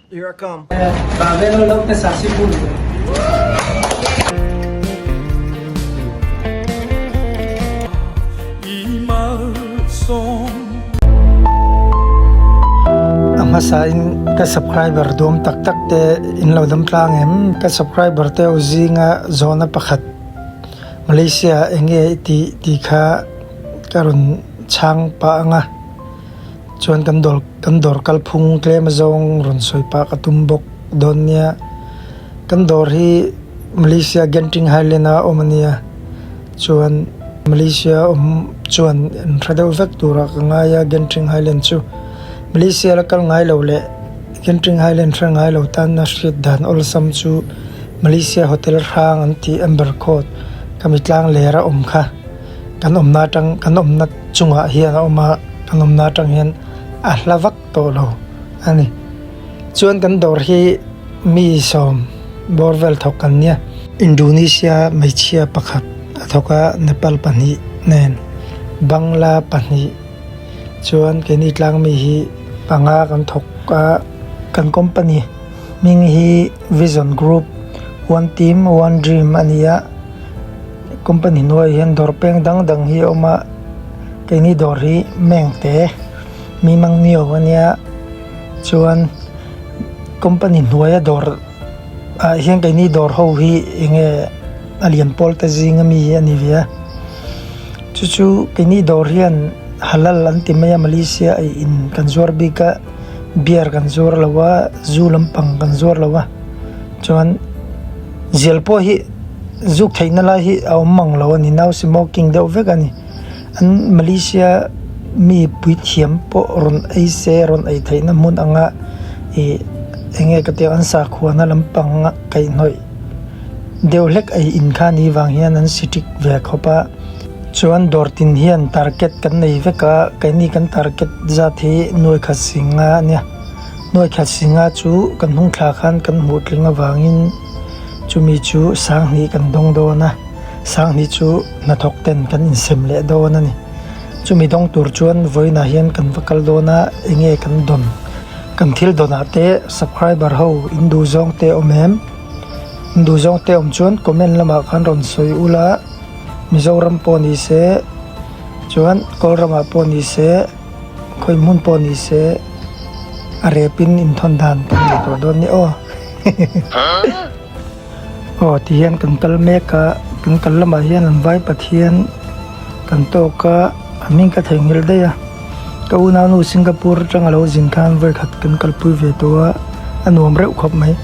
Here I come. A hmasain ka subscriber duam tak tak te in lo dam tlang em? Ka subscriber te ho zinga zawhna pakhat Malaysia eng nge i tih tih kha ka rawn chhang pah ang a. Chuan kan dawr kan dawr kalphung tlem azawng rawn sawi pah ka tum bawk dawn nia. Kan dawr hi Malaysia Genting Highland a awm a nia. Chuan Malaysia awm chuan an hre deuh vek turah ka ngai a Genting Highland chu. Malaysia la kal ngai lo leh Genting Highland hre ngai lo tan a hriat dan awlsam chu Malaysia Hotel hrang an tih Amber Court ka mitlang ler a awm kha. Kan awmna atang kan awmna chungah hian a awm a, kan awmna atang hian a hla vak tawh lo a ni. Chuan kan dawr hi mi sawm bawr vel thawk kan nia. Indonesia hmeichhia pakhat a thawk a, Nepal pahnih nen Bangla pahnih chuan keini tlangmi hi panga kan thawk a, kan company hming hi Vision Group One Team One Dream a ni a. Company hnuaiah hian dawr peng dang dang hi a awm a keini dawr hi meng te mi mang nio a nia chuan company hnuaia dawr ah hian keini dawr ho hi eng nge a lian pawl te zing ami hi a ni ve a chu chu keini dawr hian halal an ti mai a Malaysia a in kan zuar bik a beer kan zuar lo a zu lampang kan zuar lo a chuan zial pawh hi. Zuk theihna lai hi a awm mang lo a ni no smoking deuh vek a ni an Malaysia mi puithiam pawh rawn ei se rawn ei theihna hmun anga ih eng nge ka tih ang an sakhuana lampang a kaihhnawih deuh hlek ei in kha ni vang hian an si ṭik ve khawp a chuan dawr tin hian target kan nei vek a keini kan target zat hi nuai khat singa a nia nuai khat singa chu kan hnung thla khan kan hmuh tling avangin. Chumi chu Sanghnih kan dawng dawn a, Sanghnih chu hnathawk ten kan insem leh dawn a ni. Chumi dawng tur chuan vawiinah hian kan va kal dawn a, enge kan dawn? Kan thil dawnah te subscriber ho in duh zawng te awm em? In duh zawng te awm chuan comment lamah khan rawn sawi ula, Mizoram pawh ni se chuan Kawlramah pawh ni se khawi hmun pawh ni se a repin inthawn dan kan nei tawh dawn ni aw. Aw ti hian kan kal mek a kan kal lamah hian an vai pathian kan tawk a a hming ka theihnghilh daih a ka unau nu Singapore atang alo zin khan vawi khat kan kalpui ve tawh a a nuam reuh khawp mai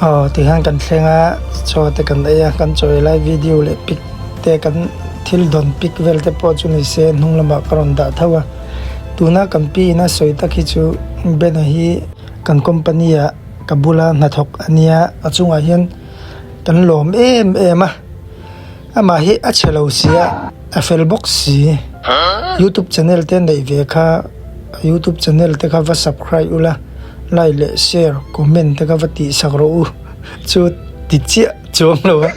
aw ti hian kan thleng a chaw te kan ei a kan chaw ei lai video leh pic te kan thil dawn pic vel te pawh chu ni se hnung lamah ka rawn dah tho a tuna kan pi in a sawi tak hi chu Bena hi. Kan company ah ka bula hnathawk a nia a chungah hian kan lawm em em a amah hi a chhe lo si a a fel bawk si youtube channel te neih ve kha youtube channel te kha va subscribe ula like leh share comment te kha va tih sak rawh u chu ti chiah chuang lo a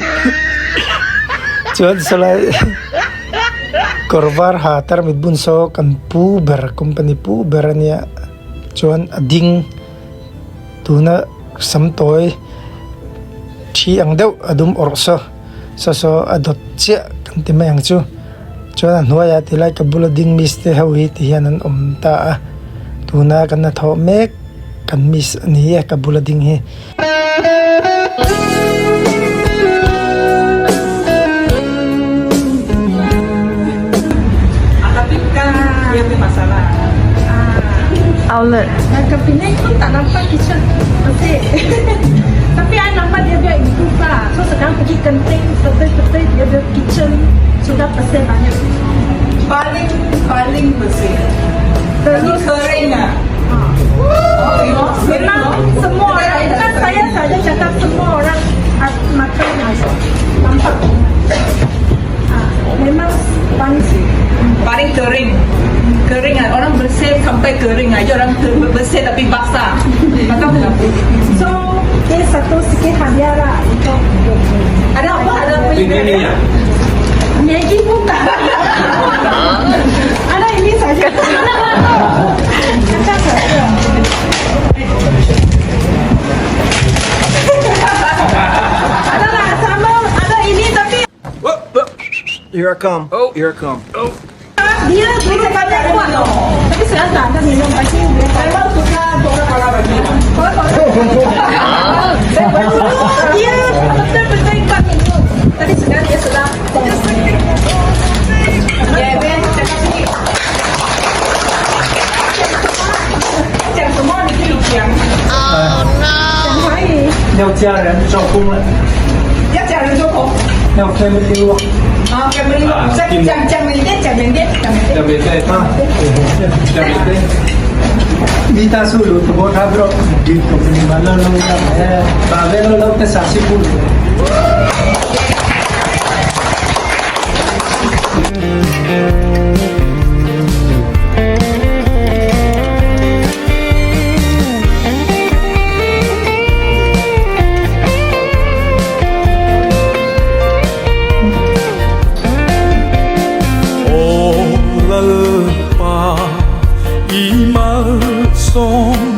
chuan sawlai kawr var ha tarmit bun saw kan pu ber company pu ber a nia. Chuan a ding tuna sam tawi thi ang deuh a dum awrh saw saw saw a dawt chiah kan ti mai ang chu chuan a hnuaiah ti lai ka bula ding miss te ho hi ti hian an awm ta a tuna kan hnathawh mek kan miss a ni e ka bula ding hi. Outlet. Dekat Penang pun tak nampak kitchen bersih. Tapi I nampak dia biar improve lah. So sekarang pergi Genting, betul-betul dia punya kitchen sudah bersih banyak. Paling paling bersih. Terus kering ah. Memang semua orang, bukan saya saja cakap semua orang ah, makan nampak. Ah, memang paling Paling kering. Kering ah. Orang bersih sampai kering aja orang bersih tapi basah. Makan kenapa? So, ini satu sikit hadiah lah untuk Ada apa? Ada apa Begini ya. Maggi pun tak ada. Ada ini saja. Cakap saja. Here I come. Oh, here I come. Oh. Dia dulu banyak buat loh. Tapi sekarang tak ada minum. I think dia Memang suka Coca-Cola bagi. Dulu dia betul-betul kuat minum. Tapi sekarang dia sudah. Ya, Ben, cakap sikit. 讲什么你可以讲，讲华语。要家人做工了，要讲人做工要 family work 啊，family work，讲讲讲远点，讲远点，讲远点。啊。Mi ta su lu to bo tha bro di company ma lo lo ya ba ve lo lo te sa si pu. Aw Lalpa i malsawm.